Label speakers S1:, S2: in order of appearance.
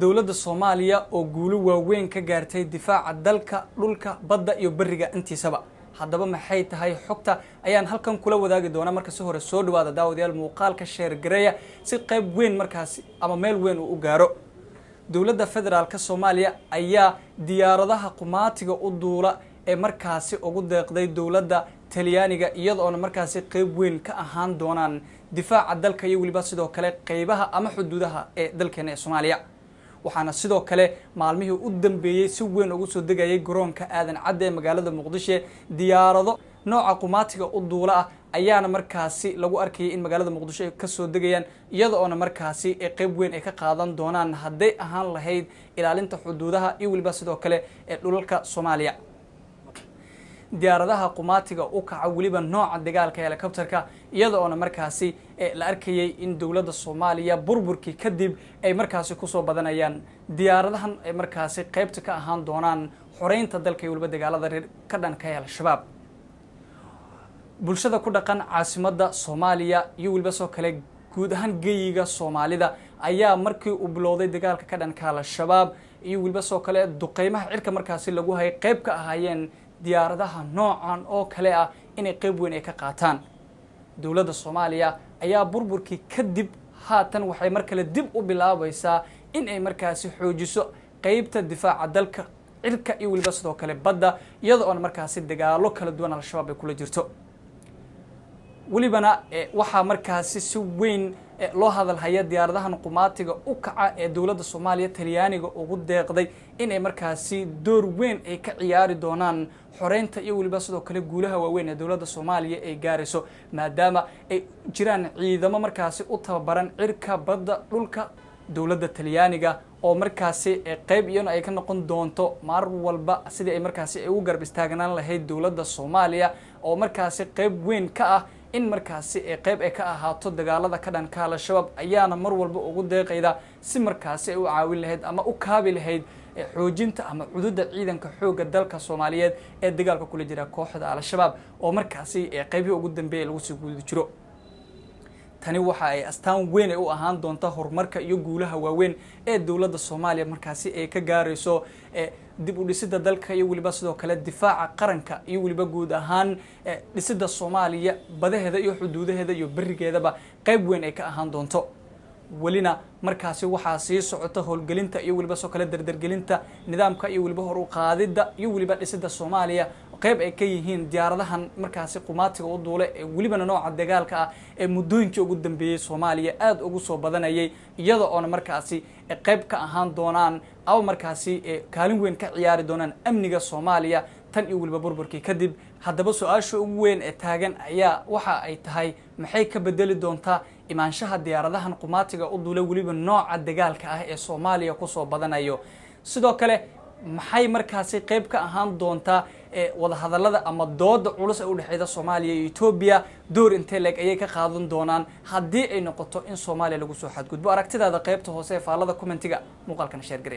S1: Dowladda Soomaaliya oo guulo waaweyn ka gaartay difaaca dalka, dhulka, badda iyo beriga intiisaba. Haddaba maxay tahay xogta ayaan halkan kula wadaagi doonaa. Marka si hore soo dhawaada daawadayaal, muuqaalka share gareeya si qayb weyn markaasi ama meel weyn uu u gaaro. Dowladda federaalka Soomaaliya ayaa diyaaradaha qumaatiga u duula ee markaasi ugu deeqday dowladda Talyaaniga, iyadoona markaasi qeyb weyn ka ahaan doonaan difaaca dalka iyo weliba sidoo kale qeybaha ama xuduudaha ee dalkeena ee Soomaaliya. Waxaana sidoo kale maalmihii u dambeeyey si weyn ugu soo degayay garoonka Aadan Cadde ee magaalada Muqdisho diyaarado nooca qumaatiga u duula ah, ayaana markaasi lagu arkayay in magaalada Muqdisho ay kasoo degayaan, iyada oona markaasi qeyb weyn ay ka qaadan doonaan hadday ahaan lahayd ilaalinta xuduudaha iyo weliba sidoo kale ee dhulalka Soomaaliya. Diyaaradaha qumaatiga u kaca, weliba nooca dagaalka helicopterka, iyada oona markaasi la arkayay in dowladda Soomaaliya burburkii kadib ay markaasi kusoo badanayaan diyaaradahan ay markaasi qeybta ka ahaan doonaan xoreynta dalka iyo weliba dagaalada reer ka dhanka ee Al-Shabaab. Bulshada ku dhaqan caasimadda Soomaaliya iyo weliba soo kale guud ahaan geyiga Soomaalida ayaa markii uu bilowday dagaalka ka dhanka Al-Shabaab iyo weliba soo kale duqeymaha cirka markaasi lagu hayay qeyb ka ahaayeen diyaaradaha noocan oo kale ah inay qeyb weyn ay ka qaataan. Dowladda Soomaaliya ayaa burburkii kadib haatan waxay mar kale dib u bilaabaysaa in ay markaasi xoojiso qeybta difaaca dalka, cirka iyo weliba sidoo kale badda, iyada oona markaasi dagaalo kala duwan Al-Shabaab ay kula jirto. Welibana waxaa markaasi si weyn loo hadalhaya diyaaradahan qumaatiga u kaca ee dowladda Soomaaliya Talyaaniga ugu deeqday inay markaasi door weyn ay ka ciyaari doonaan xoreynta iyo weliba sidoo kale guulaha waaweyn ee dowladda Soomaaliya ay gaarayso, maadaama ay jiraan ciidamo markaasi u tababaran cirka, badda, dhulka. Dowladda Talyaaniga oo markaasi qeyb iyana ay ka noqon doonto mar walba sidii ay markaasi ay ugu garab istaagnaan lahayd dowladda Soomaaliya, oo markaasi qeyb weyn ka ah in markaasi qeyb ay ka ahaato dagaalada ka dhanka Al-Shabaab, ayaana mar walba ugu deeqayda si markaasi ay u caawin lahayd ama u kaabi lahayd xoojinta ama cududda ciidanka xoogga dalka Soomaaliyeed ee dagaalka kula jira kooxda Al-Shabaab, oo markaasi qeybihii ugu dambeeyay lagu sii guda jiro. Tani waxa ay astaan weyn ay u ahaan doonta horumarka iyo guulaha waaweyn ee dowladda Soomaaliya markaasi ay ka gaarayso dib u dhisida dalka iyo weliba sidoo kale difaaca qaranka iyo weliba guud ahaan dhisida Soomaaliya badaheeda iyo xuduudaheeda iyo berigeedaba qeyb weyn ay ka ahaan doonto. Welina markaasi waxaa sii socota howlgelinta iyo weliba sidoo kale dardargelinta nidaamka iyo weliba hor u qaadidda iyo weliba dhisida Soomaaliya, qeyb ay ka yihiin diyaaradahan markaasi qumaatiga u duule ee welibana nooca dagaalka ah ee muddooyinkii ugu dambeeyey Soomaaliya aada ugu soo badanayay, iyada oona markaasi qeyb ka ahaan doonaan ama markaasi kaalin weyn ka ciyaari doonaan amniga Soomaaliya tan iyo weliba burburkii kadib. Haddaba su-aasha ugu weyn ee taagan ayaa waxa ay tahay, maxay ka bedeli doontaa imaanshaha diyaaradahan qumaatiga u duule weliba nooca dagaalka ah ee Soomaaliya kusoo badanayo? Sidoo kale maxay markaasi qeyb ka ahaan doontaa wadahadalada ama dooda culus ee udhexeyda Soomaaliya iyo Etoobiya? Door intee leeg ayay ka qaadan doonaan haddii ay noqoto in Soomaaliya lagu soo xadgudbo? Aragtidaada qeybta hoose ee faallada commentiga, muuqaalkana share garee.